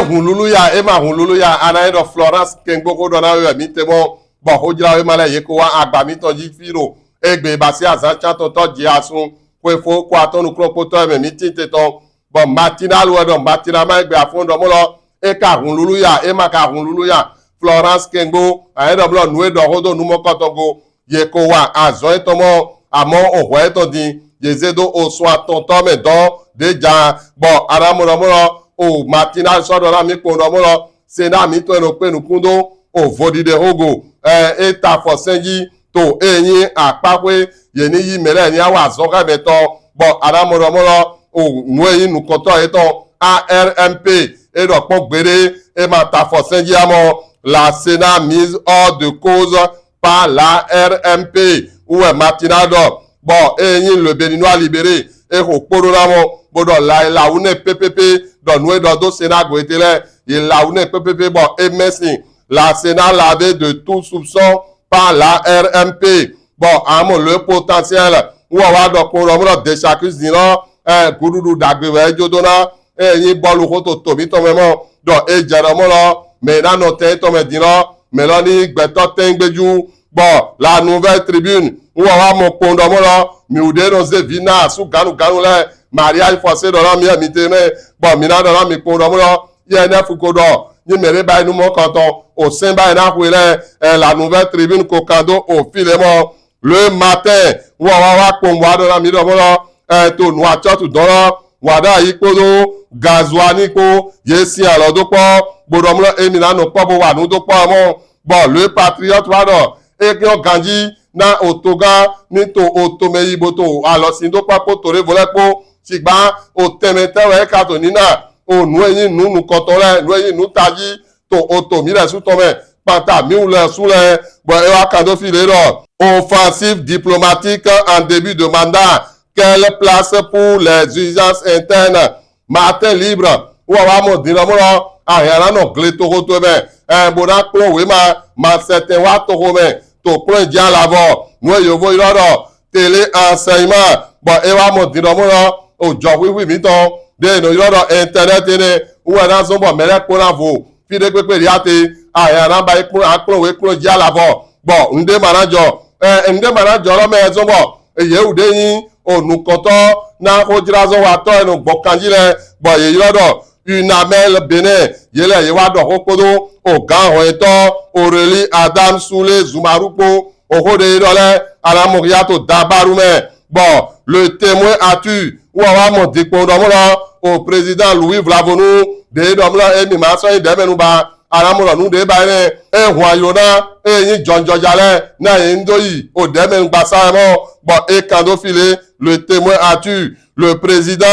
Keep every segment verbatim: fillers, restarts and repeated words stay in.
Hun lulu ya, e ma hun lulu ya, a na e ɖɔ Florence Kengbo ko ɖɔ na we mi te mɔ, bɔ xojlawema lɛ ye ko wa agba mitɔn ji fi ɖo egbe basi azan cantɔntɔ ji asun xwefo ko atɔn nukunkpotɔ mɛ mi tin te tɔn. Bɔ Matinal wɛ ɖɔ, Matinal ma egbe afɔn ɖɔ mɔ lɔ e ka hun lulu ya, e ma ka hun lulu ya. Florence Kengbo, a ye ɖɔ mɔ lɔ nu e ɖɔ xo do nu mɔkɔtɔn go, ye ko wa azɔn etɔn mɔ, amɔ ohwɛ etɔn din ye ze do osun atɔntɔ mɛ dɔn ɖe ja. Bɔ a na mɔ ɖɔ mɔ lɔ o Matinal sɔ ɖɔ na mi kpɔn ɖɔ mɔ lɔ Sénat mitɔn e nɔ kpe nukun do o voɖiɖe xo go, ɛ, e ta afɔ sɛn ji to e nyi akpaxwe ye ni yi mɛ lɛ ni awa azɔn xɛ mɛ tɔn. Bɔ a na mɔ ɖɔ mɔ lɔ o nu e nyi nukɔntɔ yetɔn A R M P e ɖɔ kpɔn gbeɖe e ma ta afɔ sɛn ji amɔ la Sénat mise hors de cause par l'A R M P, wɛ Matinal ɖɔ. Bɔ e nyi Le Béninois Libéré e xo kpo ɖo na mɔ bo ɖɔ la la wu nɛ pɛpɛpɛ ɖɔ nu e ɖɔ do Sénat go ete lɛ ye la wu nɛ pɛpɛpɛ bɔ e mɛ sin la Sénat lavé de tout soupçon par l'A R M P. Bɔ amɔ Le Potentiel wɔ wa ɖɔ kpo ɖɔ mɔ ɖɔ Deshakis din lɔ, ɛ, guɖuɖu ɖagbe wɛ e jo do na e nyi bɔlu xo to to mitɔn mɛ mɔ ɖɔ e jɛ ɖɔ mɔ lɔ mɛ na nɔ tɛn etɔn mɛ din lɔ mɛ lɔ ni gbɛtɔ tɛn gbeju. Bɔ La Nouvelle Tribune wɔ wa mɔ kpɔn ɖɔ mɔ lɔ mi wu ɖe nɔ ze vi na asu ganu ganu lɛ mariage forcé ɖɔ na mi mi te mɛ. Bɔ mi na ɖɔ na mi kpɔn ɖɔ mɔ lɔ yɛ ne fuko ɖɔ nyi mɛ ɖe ba yi nu mɔkɔtɔn o sɛn ba yi na xwe lɛ, ɛ, La Nouvelle Tribune ko kan do o fi lɛ mɔ. Le Matin wɔ wa wa kpɔn wa ɖɔ na mi ɖɔ mɔ lɔ, ɛ, to nu acɔtu dɔn lɔ wa ɖe ayi kpodo gazuani kpo ye si alɔ do kpɔ bo ɖɔ mɔ lɔ emi na nɔ kpɔ bo wa nu do kpɔ mɔ. Bɔ Le Patriote wa ɖɔ e yɔ ganji na otogan ni to otomɛ yi bo to alɔsin do kpɔ kpo to ɖevo lɛ kpo sigba otɛmɛtɛ wɛ e ka to ni na o nu e nyi nu nukɔntɔn lɛ nu e nyi nu taji to oto mi lɛ su tɔn mɛ kpata mi wu lɛ su lɛ. Bɔ e wa kan do fi le ɖɔ offensive diplomatique en début de mandat, quelle place pour les urgences internes? Matin Libre wɔ wa mɔ din ɖɔ mɔ lɔ ahiã na nɔ gle toxo to mɛ, ɛ, bo na kplɔn wema ma sɛtɛn wa toxo mɛ to kplɔn ji alavɔ nu e yovo ylɔ ɖɔ télé enseignement. Bɔ e wa mɔ din ɖɔ mɔ lɔ o jɔxwixwi mitɔn ɖe e nɔ ylɔ ɖɔ internet enɛ wɛ na zɔn bɔ mɛ lɛ kpo na vo fi ɖe kpekpe ɖi ate ahiã na ba yi kplɔn akplɔn we kplɔn ji alavɔ. Bɔ nuɖe ma na jɔ, ɛ, nuɖe ma na jɔ lɔ mɛ zɔn bɔ yewu ɖe nyi o nukɔntɔ na xojrazɔn watɔ e nɔ gbɔ kanji lɛ bɔ ye ylɔ ɖɔ Unamel Bénin ye lɛ ye wa ɖɔ xo kpodo o gan hɔnyɛtɔ Aurélie Adam Soulé Zumaru kpo o xo ɖe ɖɔ lɛ a na mɔ ya to dabaru mɛ. Bɔ Le Témoin Actu wɔ wa mɔ din kpɔn ɖɔ mɔ lɔ o président Louis Vlavonou ɖe ɖɔ mɔ lɔ emi ma sɔ yi ɖe mɛ nu ba a na mɔ ɖɔ nu ɖe ba enɛ e hwan yo na e nyi jɔnjɔja lɛ na ye ŋdo yi o ɖe mɛ nu gbasa mɔ. Bɔ e kan do fi le Le Témoin Actu. Le président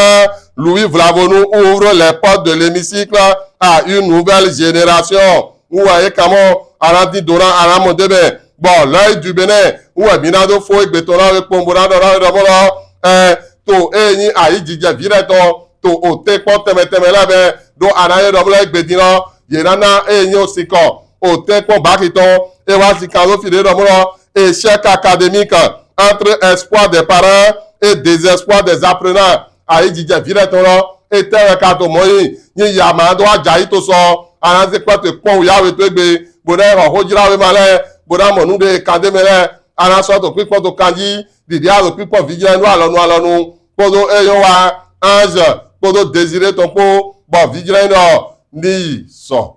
Louis Vlavonou ouvre les portes de l'hémicycle à une nouvelle génération. Wɔ e kan mɔ a na di do na a na mɔ de bɛ. Bɔ L'Oeil du Bénin wɔ mi na do fo egbe tɔn na we kpɔn bo na ɖɔ na we ɖɔ mɔ lɔ, ɛ, to e nyi ayi jijɛ vi ɖe tɔn to o tɛnkpɔn tɛmɛ tɛmɛ lɛ mɛ ɖo a na ye ɖɔ mɔ lɔ egbe din lɔ ye na na e nyi o sinkɔ o tɛnkpɔn baki tɔn e wa si kan do fi ɖe ɖɔ mɔ lɔ échec académique entre espoir des parents et désespoir des apprenants. Ayi jijɛ vi ɖe tɔn lɔ etɛ wɛ ka to mɔ yi nyi ya ma do aja yi to sɔ a na ze kpɛ to kpɔn o ya we to egbe bo na xɔ xojlawema lɛ bo na mɔ nu ɖe kan de mɛ lɛ a na sɔ to kpikpɔn to kanji ɖiɖi a to kpikpɔn vijlɛ nu alɔnu alɔnu kpodo e yɔ wa Ange kpodo Désiré tɔn kpo bɔ vijlɛ ɖɔ ni yi sɔ.